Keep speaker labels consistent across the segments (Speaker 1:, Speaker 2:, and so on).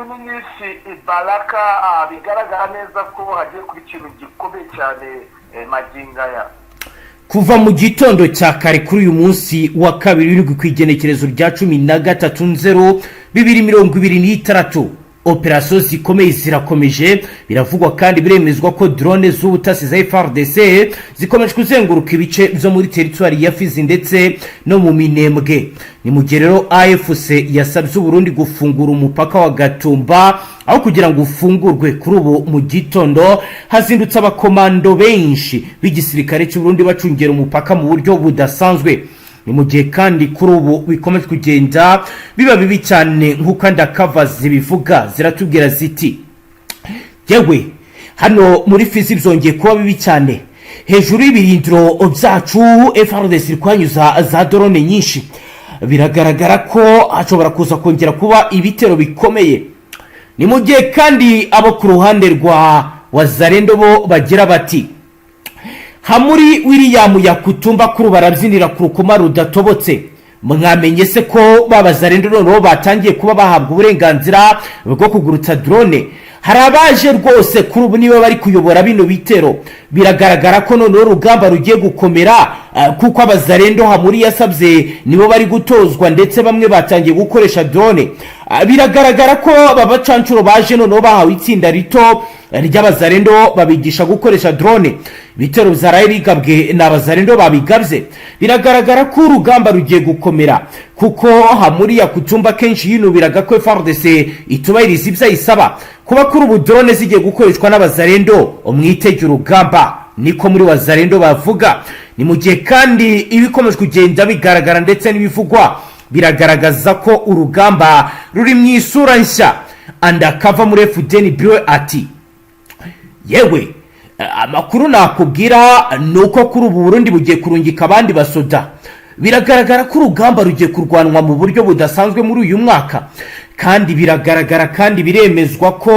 Speaker 1: Impunzi ni nyinshi i Baraka, bigaragara neza ko hagiye kuba ikintu gikomeye cyane magingo aya.
Speaker 2: Kuva mu gitondo cya kare kuri uyu munsi wa kabiri, uri ku igenekerezo rya 13 Nzero 2026, operasiyo zikomeye zirakomeje. Biravugwa kandi biremezwa ko drone z'ubutasi za FARDC zikomeje kuzenguruka ibice byo muri teritwari ya Fizi ndetse no mu Minembwe. Ni mu gihe rero AFC yasabye Uburundi gufungura umupaka wa Gatumba. Aho kugira ngo ufungurwe, kuri ubu mu gitondo hazindutse abakomando benshi b'igisirikare cy'u Burundi bacungera umupaka mu buryo budasanzwe. Ni mu gihe kandi kuri ubu bikomeje kugenda biba bibi cyane, nk'uko undercover zibivuga. Ziratubwira ziti: "Yewe, hano muri Fizi byongeye kuba bibi cyane. Hejuru y'ibirindiro byacu FARDC iri kuhanyuza za drone nyinshi. Biragaragara ko hashobora kuza kongera kuba ibitero bikomeye." Ni mu gihe kandi abo ku ruhande rwa Wazalendo bo bagira bati: "Hamuri William Yakutumba kuri barabyinira ku rukoma rudatobotse. Mwamenye se ko babazarendo noneho batangiye kuba bahabwa uburenganzira bwo kugurutsa drone? Hari abaje rwose, kuri ubu niba bari kuyobora bino bitero. Biragaragara ko noneho urugamba rugiye gukomera, kuko abazarendo Hamuri yasabye nibo bari gutozwa, ndetse bamwe batangiye gukoresha drone. Biragaragara ko aba bacancuro baje noneho bahawe itsinda rito ry'abazarendo, babigisha gukoresha drone. Ibitero byaraye bigabwe ni abazarendo babigabye. Biragaragara ko urugamba rugiye gukomera, kuko Hamuri Yakutumba kenshi yinubiraga ko FARDC itubahiriza ibyo ayisaba. Kuba kuri ubu drone zigiye gukoreshwa n'abazarendo, mwitege urugamba." Niko muri Wazarendo bavuga. Ni mu gihe kandi ibikomeje kugenda bigaragara ndetse n'ibivugwa biragaragaza ko urugamba ruri mu isura nshya. Undercover muri FDNB ati: "Yewe, amakuru nakubwira ni uko kuri ubu Burundi bugiye kurungika abandi basoda. Biragaragara ko urugamba rugiye kurwanwa mu buryo budasanzwe muri uyu mwaka. Kandi biragaragara kandi biremezwa ko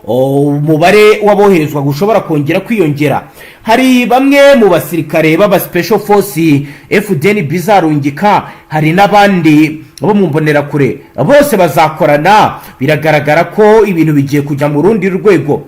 Speaker 2: umubare w'aboherezwa ushobora kongera kwiyongera. Hari bamwe mu basirikare b'aba special force FDNB bizarungika, hari n'abandi bo mu mbonerakure, bose bazakorana. Biragaragara ko ibintu bigiye kujya mu rundi rwego."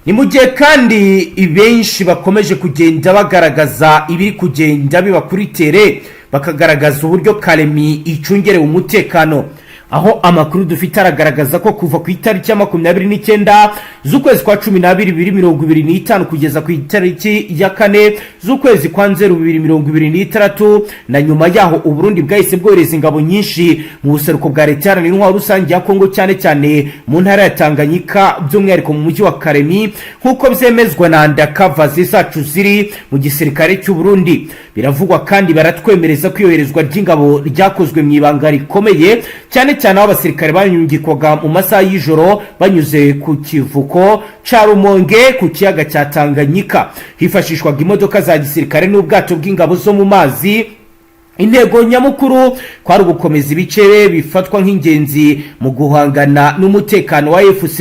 Speaker 2: Ni mu gihe kandi benshi bakomeje kugenda bagaragaza ibiri kugenda biba kuri terrain, bakagaragaza uburyo Kalemie icungerewe umutekano, aho amakuru dufite aragaragaza ko kuva ku itariki ya 29 z'ukwezi kwa 12 2025 kugeza ku itariki ya 4 z'ukwezi kwa Nzeru 2026 na nyuma yaho, Uburundi bwahise bwohereza ingabo nyinshi mu buseruko bwa Leta Iharanira Intwaro Rusange ya Kongo, cyane cyane mu ntara ya Tanganyika, by'umwihariko mu mujyi wa Kalemie, nk'uko byemezwa na undercover zacu ziri mu gisirikare cy'u Burundi. Biravugwa kandi baratwemereza ko iyoherezwa ry'ingabo ryakozwe mu ibanga rikomeye cyane cyane, aho abasirikare banyungikwaga mu masaha y'ijoro banyuze ku kivuko ca Rumonge ku kiyaga cya Tanganyika. Hifashishwaga imodoka za gisirikare n'ubwato bw'ingabo zo mu mazi. Intego nyamukuru kwari ugukomeza ibice bifatwa nk'ingenzi mu guhangana n'umutekano wa AFC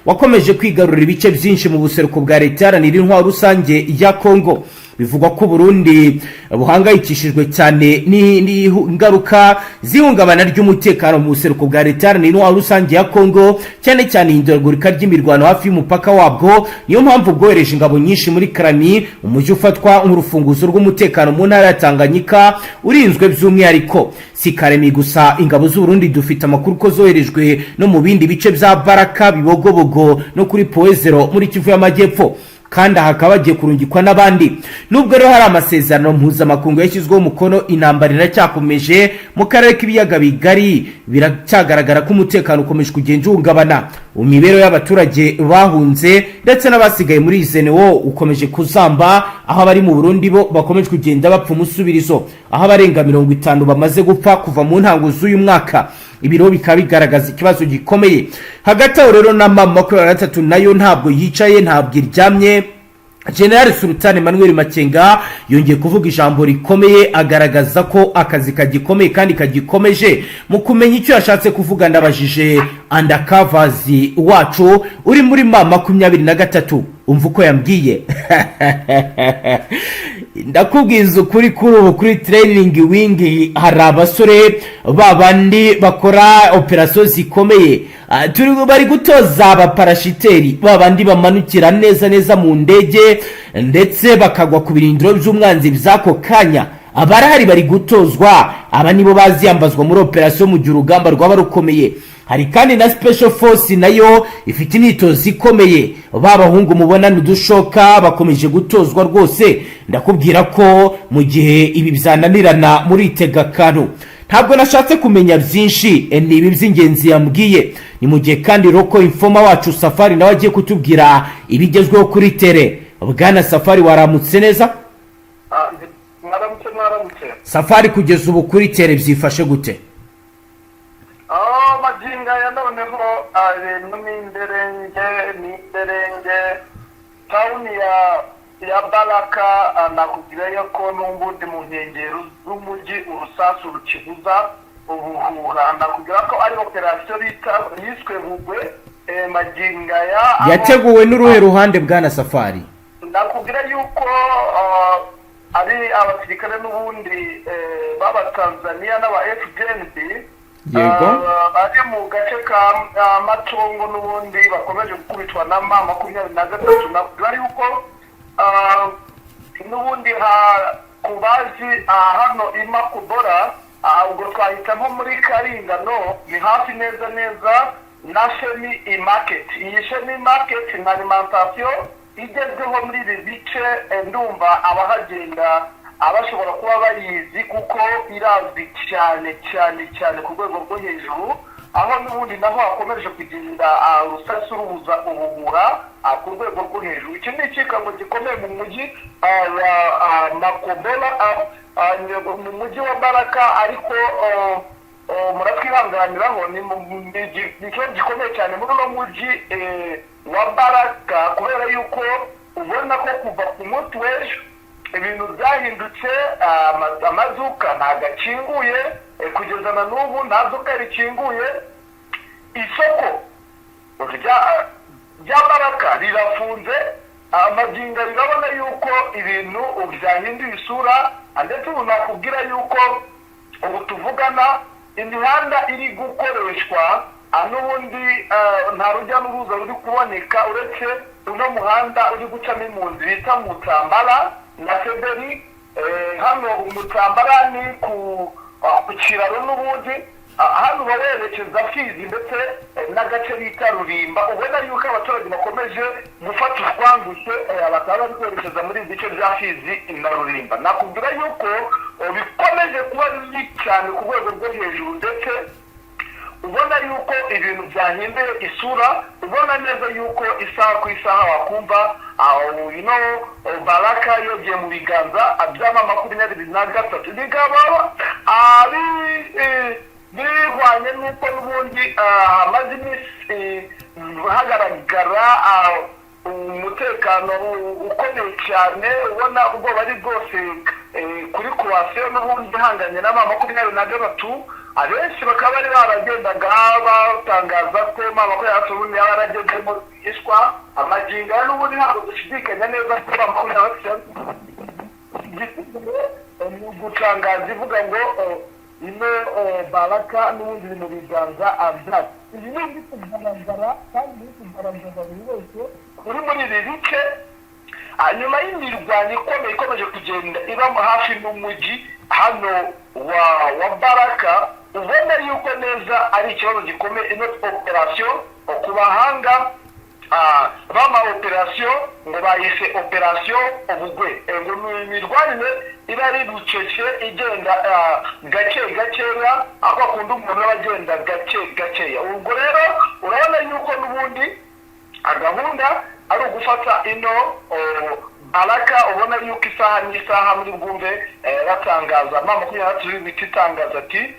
Speaker 2: wakomeje kwigarurira ibice byinshi mu buseruko bwa Leta Iharanira Intwaro Rusange ya Kongo. Bivugwa ko Burundi buhangayikishijwe cyane n'ingaruka z'ihungabana ry'umutekano mu buseruko bwa Leta Iharanira Intwaro Rusange ya Kongo, cyane cyane ihindagurika ry'imirwano hafi y'umupaka wabwo. Niyo mpamvu bwohereje ingabo nyinshi muri Kalemie, umujyi ufatwa nk'urufunguzo rw'umutekano mu ntara ya Tanganyika, urinzwe by'umwihariko. Si Kalemie gusa, ingabo z'Uburundi dufite amakuru ko zoherejwe no mu bindi bice bya Baraka, Bibogobogo no kuri Point Zéro muri Kivu y'Amajyepfo, kandi aha hakaba hagiye kurungikwa n'abandi. Nubwo rero hari amasezerano mpuzamakungu yashyizweho umukono, intambara iracyakomeje mu karere k'Ibiyaga Bigari. Biracyagaragara ko umutekano ukomeje kugenda uhungabana, imibereho y'abaturage bahunze ndetse n'abasigaye muri zenewo ukomeje kuzamba, aho abari mu Burundi bo bakomeje kugenda bapfa umusubirizo, aho abarenga 50 bamaze gupfa kuva mu ntango z'uyu mwaka. Ibiro bikaba bigaragaza ikibazo gikomeye. Hagati aho rero na M23 nayo ntabwo yicaye, ntabwo iryamye. General Sultan Emmanuel Makenga yongeye kuvuga ijambo rikomeye, agaragaza ko akazi kagikomeye kandi kagikomeje. Mu kumenya icyo yashatse kuvuga, ndabajije undercovers wacu uri muri M23. Umva uko yambwiye. Ndakubwiza ukuri, kuri ubu kuri training wing hari abasore babandi bakora operasiyo zikomeye. Turi bari gutoza abaparashiteri, babandi bamanukira neza neza mu ndege ndetse bakagwa ku birindiro by'umwanzi by'ako kanya. Abarahari bari gutozwa, aba nibo baziyambazwa muri operasiyo mu gihe urugamba rwaba rukomeye. Hari kandi na special force, nayo ifite imyitozo ikomeye. Ba bahungu mubonana udushoka bakomeje gutozwa rwose. Ndakubwira ko mu gihe ibi byananirana muri akantu, ntabwo nashatse kumenya byinshi, ni ibi by'ingenzi yambwiye. Ni mu gihe kandi local informer wacu Safari nawe agiye kutubwira ibigezweho kuri terrain. Bwana Safari, waramutse neza?
Speaker 1: Mwaramutse, mwaramutse.
Speaker 2: Safari, kugeza ubu kuri terrain byifashe gute?
Speaker 1: Magingo aya noneho ibintu ni imberenge, ni imberenge. Town ya Baraka, nakubwira yuko n'ubundi mu nkengero z'umujyi urusasu rukibuza ubuhuha. Nakubwira ko ari operasiyo bita yiswe Bugwe, magingo aya
Speaker 2: Yateguwe n'uruhe ruhande, bwana Safari?
Speaker 1: Nakubwira yuko ari abasirikare n'ubundi b'Abatanzaniya n'aba FDNB bari mu gace ka Matongo, n'ubundi bakomeje gukubitwa na M23. Nakubwira yuko n'ubundi ku bazi hano i Makobora, ubwo twahita nko muri Karingano, ni hafi neza neza na Shemi Market. Iyi Shemi Market ni alimentation igezweho muri ibi bice. Ndumva abahagenda abashobora kuba bayizi kuko irazwi cyane cyane cyane ku rwego rwo hejuru, aho n'ubundi naho hakomeje kugenda urusasu rubuza ubuhura ku rwego rwo hejuru. Iki ni ikikango gikomeye mu mujyi wa Makobora, mu mujyi wa Baraka, ariko muratwihanganiraho, ni ikibazo gikomeye cyane muri uno mujyi wa Baraka, kubera yuko ubona ko kuva ku munsi w'ejo ibintu byahindutse. Amaduka ntabwo akinguye, kugeza na n'ubu nta duka rikinguye. Isoko rya Baraka rirafunze. Amagingo rirabona yuko ibintu byahinduye isura, ndetse ubu nakubwira yuko ubu tuvugana imihanda iri gukoreshwa, n'ubundi nta rujya n'uruza ruri kuboneka uretse uno muhanda uri gucamo impunzi bita Mutambara na Seberi. Hano Mutambara ni ku kiraro n'ubundi, hano uba werekeza Fizi ndetse n'agace bita Rurimba. Ubona yuko abaturage bakomeje gufata utwangutse, bakaba bari kwerekeza muri ibi bice bya Fizi na Rurimba. Nakubwira yuko bikomeje kuba bibi cyane ku rwego rwo hejuru, ndetse ubona yuko ibintu byahinduye isura, ubona neza yuko isaha ku isaha wakumva ino Baraka yogeye mu biganza by'ama 23, bikaba bihwanye n'uko n'ubundi hamaze iminsi hagaragara umutekano ukomeye cyane, ubona ubwoba ari bwose kuri coalition n'ubundi ihanganye na M23. Abenshi bakaba bari baragendaga batangaza ko M23 ubundi yaba yaragezemo rwihishwa. Amagingo aya n'ubundi ntabwo dushidikanya neza ko M23 mu gutangaza ivuga ngo ino Baraka n'ubundi iri mu biganza byacu. Ibi ni ibiri kugaragara kandi biri kugaragaza buri wese uri muri ibi bice, hanyuma y'imirwano ikomeye ikomeje kugenda iba hafi n'umujyi hano wa Baraka, ubona yuko neza ari ikibazo gikomeye. Ino operasiyo ku bahanga bama operasiyo ngo bayise operasiyo Ubugwe, ngo ni imirwanire iba ari bucece, igenda gake gakeya, aho akunda umuntu aba agenda gake gakeya. Ubwo rero urabona yuko n'ubundi gahunda ari ugufata ino Baraka, ubona yuko isaha n'isaha muri bwumve batangaza M23 bita itangaza ati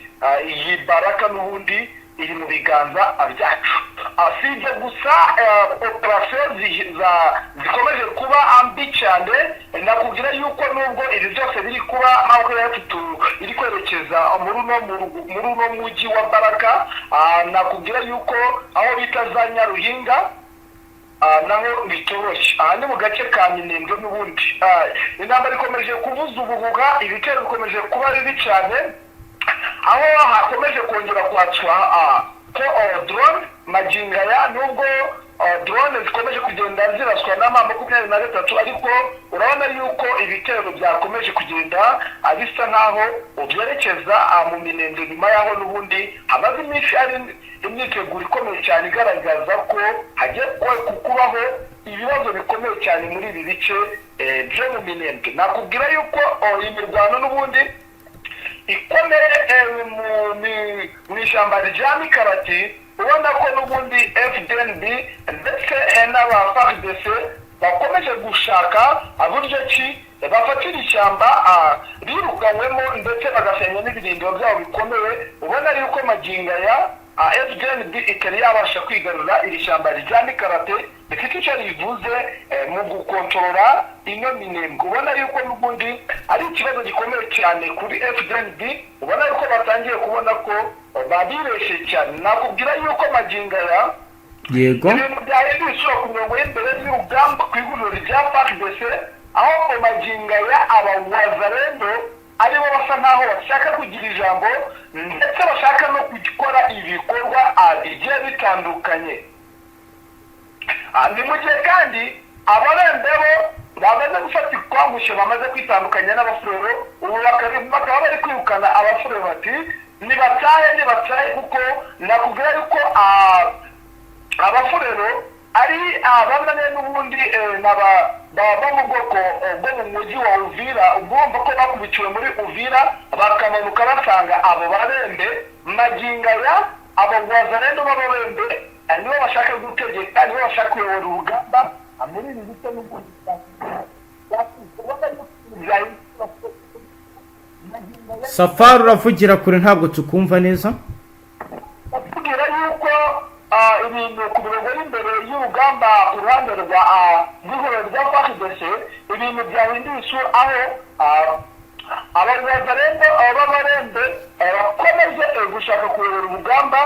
Speaker 1: iyi Baraka n'ubundi iri mu biganza byacu. Si ibyo gusa, operasiyo zikomeje kuba ambi cyane. Nakubwira yuko nubwo ibi byose biri kuba, M23 iri kwerekeza muri uno mujyi wa Baraka, nakubwira yuko aho bita za Nyaruhinga. Naho bitoroshye. Aha ni mu gace ka Minembwe n'ubundi. Intambara ikomeje kuvuza ubuhuha, ibitero bikomeje kuba bibi cyane, aho hakomeje kongera kwatswa ko drone magingo aya. Nubwo drone zikomeje kugenda ziraswa n'ama 23, ariko urabona yuko ibitero byakomeje kugenda bisa nkaho byerekeza mu Minembwe, nyuma y'aho n'ubundi hamaze iminsi ari imyiteguro ikomeye cyane igaragaza ko hagiye kubaho ibibazo bikomeye cyane muri ibi bice byo mu Minembwe. Nakubwira yuko iyi mirwano n'ubundi ikomeye mu ishyamba rya Mikarati, ubona ko n'ubundi FDNB ndetse n'aba FARDC bakomeje gushaka buryo ki bafatira ishyamba birukanywemo, ndetse bagasenya n'ibirindiro byabo bikomeye. Ubona yuko magingo aya FDNB itari yabasha kwigarura iri shyamba rya Mikarate, rifite icyo rivuze mu gukontorora ino Minembwe. Ubona yuko n'ubundi ari ikibazo gikomeye cyane kuri FDNB, ubona yuko batangiye kubona ko babibeshye cyane. Nakubwira yuko magingo aya ibintu byahinduye isura ku mirongo y'imbere y'urugamba ku ihuriro rya FARDC, aho magingo aya aba Wazalendo aribo basa nkaho bashaka kugira ijambo, ndetse bashaka no gukora ibikorwa bigiye bitandukanye. Ni mu gihe kandi Ababembe bo bamaze gufata ikwangushye, bamaze kwitandukanya n'Abafurero, ubu bakaba bari kwirukana Abafurero, bati nibatahe, nibatahe, kuko nakubwira yuko Abafurero ari bamwe n'ubundi bava mu bwoko bwo mu mujyi wa Uvira. Ubwo ko bakubitiwe muri Uvira, bakamanuka basanga abo Babembe. Magingo aya abo Wazalendo b'Ababembe nibo bashaka gutegeka, nibo bashaka kuyobora urugamba muri ibi bice n'ubundi.
Speaker 2: Safari, uravugira kure, ntabwo tukumva neza.
Speaker 1: Batubwira yuko ibintu ku mirongo y'imbere y'urugamba ku ruhande rwa rw'ihuriro rya FARDC ibintu byahinduye isura, aho Abawazalendo b'Ababembe bakomeje gushaka kuyobora urugamba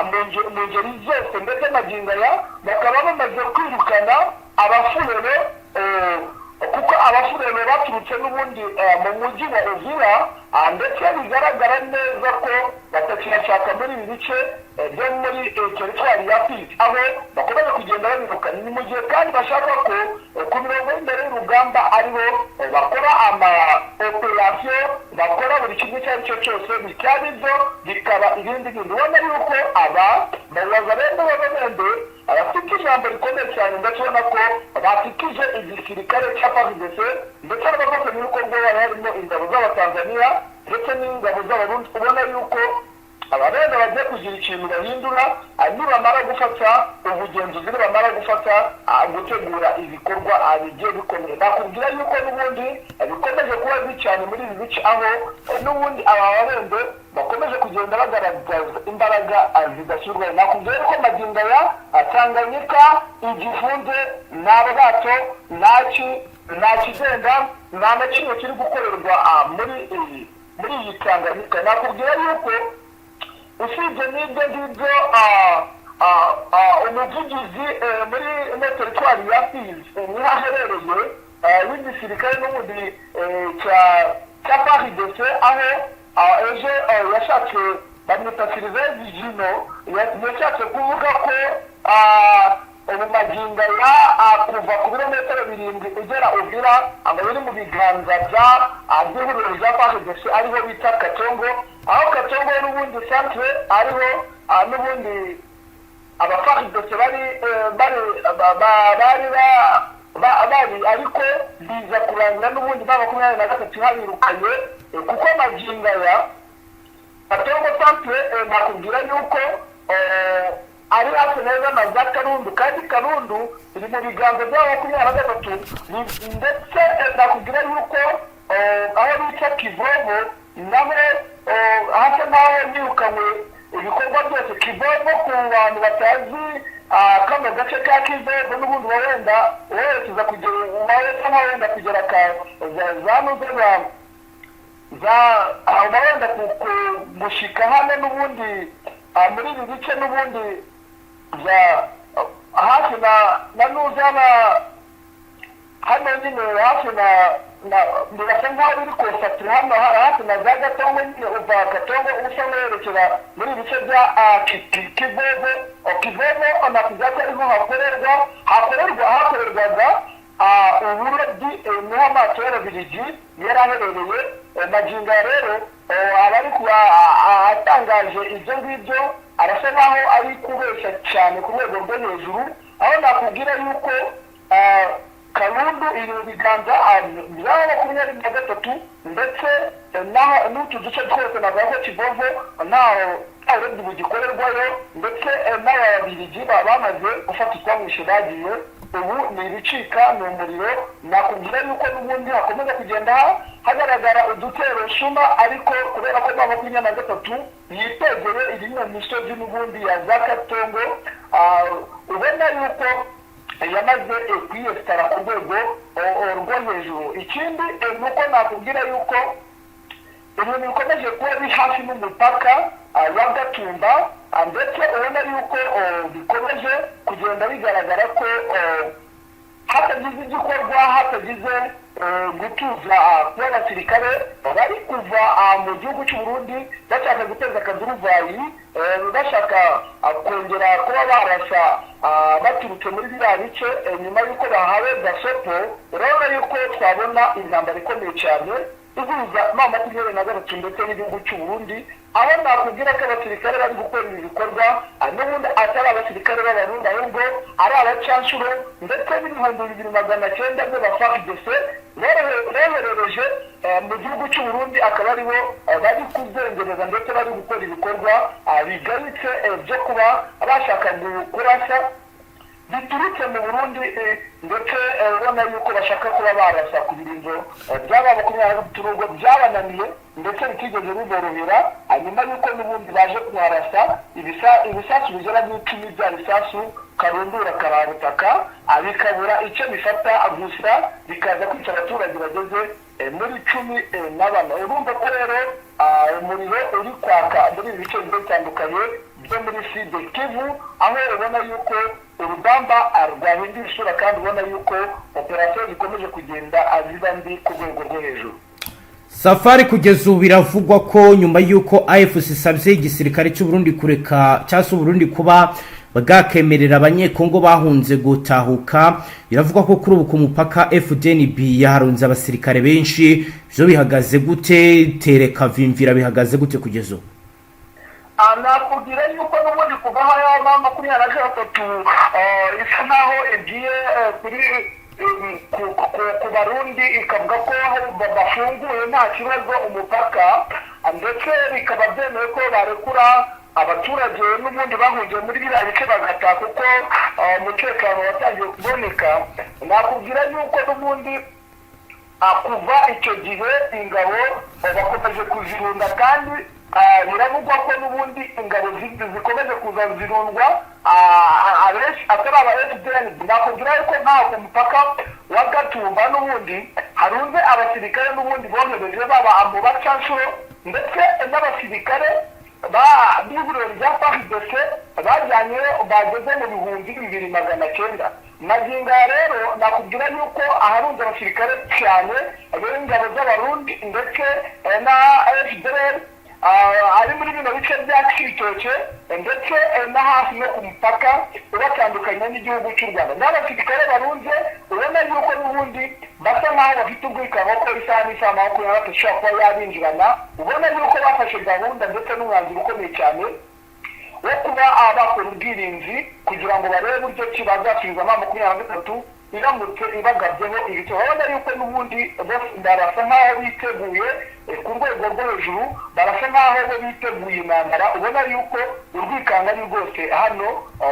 Speaker 1: mu ngeri zose, ndetse magingo aya bakaba bamaze kwirukana Abafurero, kuko Abafurero baturutse n'ubundi mu mujyi wa Uvira, ndetse bigaragara neza ko batakibashaka muri ibi bice byo muri teritwari ya Fizi, aho bakomeje kugenda babirukana. Ni mu gihe kandi bashaka ko ku mirongo y'imbere y'urugamba aribo bakora ama opération, bakora buri kimwe icyo ari cyo cyose, bitaba ibyo bikaba ibindi bindi. Ubona yuko aba Bawazalendo b'Ababembe abafite ijambo rikomeye cyane, ndetse ubona ko batikije igisirikare cya FARDC ndetse n'abafatanyabikorwa babo, harimo ingabo z'Abatanzaniya ndetse n'ingabo z'Abarundi. Ubona yuko Ababembe bagiye kugira ikintu bahindura nibamara gufata ubugenzuzi, nibamara gufata gutegura ibikorwa bigiye bikomeye. Nakubwira yuko n'ubundi bikomeje kuba bibi cyane muri ibi bice, aho n'ubundi aba Babembe bakomeje kugenda bagaragaza imbaraga zidasubirwaho. Nakubwira yuko magingo aya Tanganyika igifunze, nta bwato, nta kigenda, nta na kimwe kiri gukorerwa muri iyi Tanganyika. Nakubwira yuko usibye n'ibyo ngibyo, umuvugizi muri ino teritwari ya Fizi, niho aherereye, w'igisirikare n'ubundi cya FARDC, aho ejo yashatse, bamwita Sylvain Vigino, yashatse kuvuga ko ubu magingo aya kuva ku birometero 7 ugera Uvira ngo biri mu biganza bya by'ihuriro rya FARDC, ariho bita Katongo, aho Katongo n'ubundi centre ariho n'ubundi aba FARDC bari bari, ariko biza kurangira n'ubundi ba 23 habirukanye, kuko magingo aya Katongo centre nakubwira yuko ari hafi neza na za Karundu, kandi Karundu iri mu biganza bya 23. Ndetse nakubwira yuko aho bita Kivovo naho hasa n'aho yirukanywe ibikorwa byose. Kivovo, ku bantu batazi kano gace ka Kivovo, n'ubundi wenda werekeza kugera, wesa nkaho wenda kugera ka za nuze za uba wenda gushika hano n'ubundi muri ibi bice n'ubundi bya Hafi na nuza na hano nyine, hafi na birasa nkaho biri concentré hano hafi na za Gatongo nyine. Uva Gatongo usa n'uwerekera muri ibice bya Kivovo. Kivovo nakuvuga ko ariho hakorerwaga uburobyi, niho amato y'Ababiligi yari aherereye. Magingo aya rero, abari atangaje ibyo ngibyo arasa nkaho ari kubeshya cyane ku rwego rwo hejuru, aho nakubwira yuko Karundu iri mu biganza bya 23, ndetse n'utu duce twose navuga ko Kivovo ntaho nta burobyi bugikorerwayo, ndetse n'Ababiligi bamaze gufata utwamwishe bagiye. Ubu ni ibicika, ni umuriro. Nakubwira yuko n'ubundi hakomeza kugenda hagaragara udutero shuma, ariko kubera ko 23 yitegeye iri mu misozi n'ubundi ya za Katongo, ubona yuko yamaze kwiyesitara ku rwego rwo hejuru. Ikindi ni uko nakubwira yuko ibintu bikomeje kuba biri hafi n'umupaka wa Gatumba, ndetse ubona yuko bikomeje kugenda bigaragara ko hatagize igikorwa, hatagize gutuza kuba abasirikare bari kuva mu gihugu cy'u Burundi bashaka guteza akaduruvayi, bashaka kongera kuba barasa baturutse muri biriya bice nyuma y'uko bahawe gasopo, urabona yuko twabona intambara ikomeye cyane ihuza M23 ndetse n'igihugu cy'u Burundi, aho nakubwira ko abasirikare bari gukora ibi bikorwa n'ubundi atari abasirikare b'Abarundi, ahubwo ari abacanshuro ndetse n'2900 by'aba FARDC boherereje mu gihugu cy'u Burundi, akaba aribo bari kuzengereza ndetse bari gukora ibikorwa bigayitse byo kuba bashaka kurasa biturutse mu Burundi, ndetse ubona yuko bashaka kuba barasa ku birindiro byaba 23, nubwo byabananiye ndetse bitigeze biborohera, hanyuma yuko n'ubundi baje kuharasa ibisasu bigera mu 10, bya bisasu karundura karabutaka, bikabura icyo bifata gusa, bikaza kwica abaturage bageze muri 14. Urumva ko rero umuriro uri kwaka muri ibi bice bigiye bitandukanye byo muri Sud Kivu, aho ubona yuko urugamba rwahinduye isura, kandi ubona yuko operasiyo zikomeje kugenda ziba mbi ku rwego rwo hejuru.
Speaker 2: Safari, kugeza ubu biravugwa ko nyuma y'uko AFC isabye igisirikare cy'u Burundi kureka, cyangwa se Burundi kuba bwakemerera Abanyekongo bahunze gutahuka, biravugwa ko kuri ubu ku mupaka FDNB yaharunze abasirikare benshi. Byo bihagaze gute? Tereka vimvira bihagaze gute kugeza ubu?
Speaker 1: Nakubwira yuko n'ubundi kuva aho yaba 23 isa naho igiye kuri ku Barundi, ikavuga ko bafunguye nta kibazo umupaka, ndetse bikaba byemewe ko barekura abaturage n'ubundi bahungiye muri biriya bice bagataha, kuko umutekano watangiye kuboneka. Nakubwira yuko n'ubundi kuva icyo gihe ingabo bakomeje kuzirunda, kandi biravugwa ko n'ubundi ingabo zikomeje kuza zirundwa abenshi atari aba FDN. Nakubwira yuko nkaho ku mupaka wa Gatumba n'ubundi harunze abasirikare n'ubundi bohereje, baba mu bacanshuro ndetse n'abasirikare b'ihuriro rya FARDC bajyanye bageze mu 2900. Magingo aya rero nakubwira yuko aharunze abasirikare cyane b'ingabo z'Abarundi ndetse na FDLR ari muri bino bice bya Cibitoke, ndetse na hafi no ku mupaka ubatandukanye n'igihugu cy'u Rwanda, n'abasirikare barunze, ubona yuko n'ubundi basa nk'aho bafite ubwikango ko isaha n'isaha 23 ishobora kuba yabinjirana. Ubona yuko bafashe gahunda ndetse n'umwanzuro ukomeye cyane wo kuba bakora ubwirinzi kugira ngo barebe uburyo ki bazasubizamo 23 iramutse ibagabyeho ibice. Urabona yuko n'ubundi barasa nk'aho biteguye ku rwego rwo hejuru, barasa nk'aho bo biteguye intambara. Ubona yuko urwikanga ari rwose hano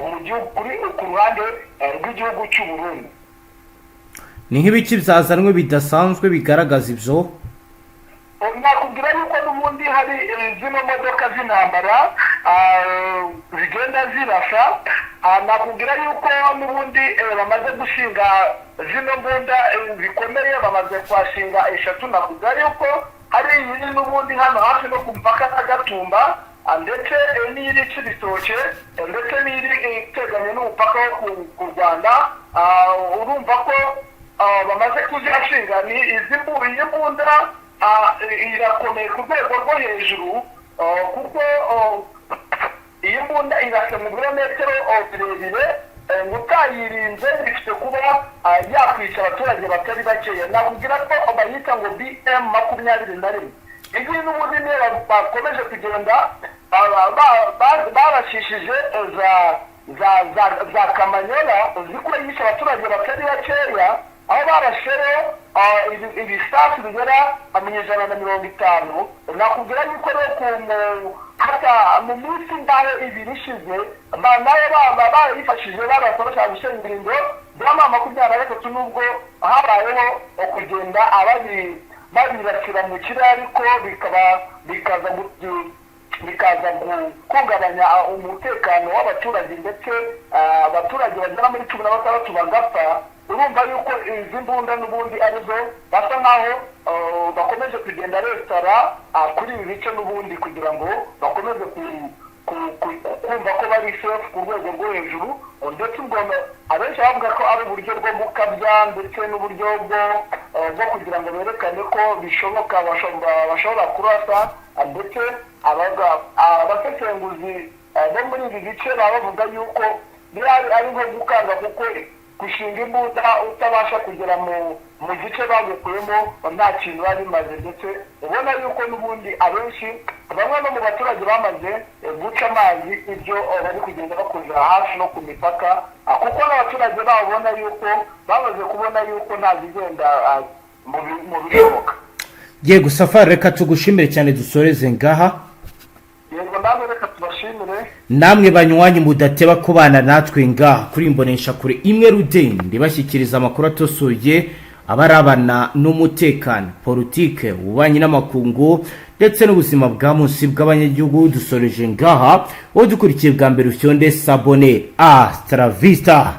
Speaker 1: mu gihugu kuri ku ruhande rw'igihugu cy'u Burundi.
Speaker 2: Ni nk'ibiki byazanwe bidasanzwe bigaragaza ibyo?
Speaker 1: Nakubwira yuko n'ubundi hari zino modoka z'intambara zigenda zirasa. Nakubwira yuko n'ubundi bamaze gushinga zino mbunda zikomeye, bamaze kuhashinga eshatu. Nakubwira yuko hari iyi n'ubundi hano hafi no ku mupaka na Gatumba. ndetse n'iri Cibitoke, ndetse n'iri iteganye n'umupaka wo ku Rwanda. Urumva ko bamaze kuzihashinga. Ni izi iyi mbunda irakomeye ku rwego rwo hejuru, kuko iyi mbunda irasa mu birometero birebire, ngo utayirinze bifite kuba yakwica abaturage batari bakeya. Nakubwira ko bayita ngo BM 21. Iyi n'ubundi niyo bakomeje kugenda barashishije za Kamanyola, uzi ko yishe abaturage batari bakeya, aho barasheho ibisasu bigera mu 150. Nakubwira yuko rero ku hata mu minsi ngaho 2 ishize nayo barayifashije, barasa bashaka gushyira indirimbo za M23, nubwo habayeho kugenda babirasira mu kirere, ariko bikaba bikaza guhungabanya umutekano w'abaturage, ndetse abaturage bagera muri 16 bagapfa. Urumva yuko izi mbunda n'ubundi arizo basa nkaho bakomeje kugenda resitora kuri ibi bice n'ubundi, kugira ngo bakomeze kumva ko bari safe ku rwego rwo hejuru. Ndetse ubwo abenshi bavuga ko ari uburyo bwo gukabya, ndetse n'uburyo bwo kugira ngo berekane ko bishoboka bashobora kurasa. Ndetse abasesenguzi bo muri ibi bice baba bavuga yuko biriya ari nko gukanga, kuko gushinga imbunda utabasha kugera mu gice bagukuyemo nta kintu biba bimaze. Ndetse ubona yuko n'ubundi abenshi, bamwe no mu baturage bamaze guca amazi ibyo bari kugenda bakorera hafi no ku mipaka, kuko n'abaturage babo ubona yuko bamaze kubona yuko nta zigenda mu bishoboka.
Speaker 2: Yego Safari, reka tugushimire cyane, dusoreze ngaha.
Speaker 1: Yego, namwe reka tubashimire.
Speaker 2: Namwe banywanyi mudateba kubana natwe ngaha kuri imbonesha kure imwe rudende, bashyikiriza amakuru atosoye abarabana n'umutekano, politike, ububanyi n'amakungu ndetse n'ubuzima bwa munsi bw'abanyagihugu. Dusoreje ngaha. Wowe dukurikiye bwa mbere, ufyonde s'abonner. Hasta la vista.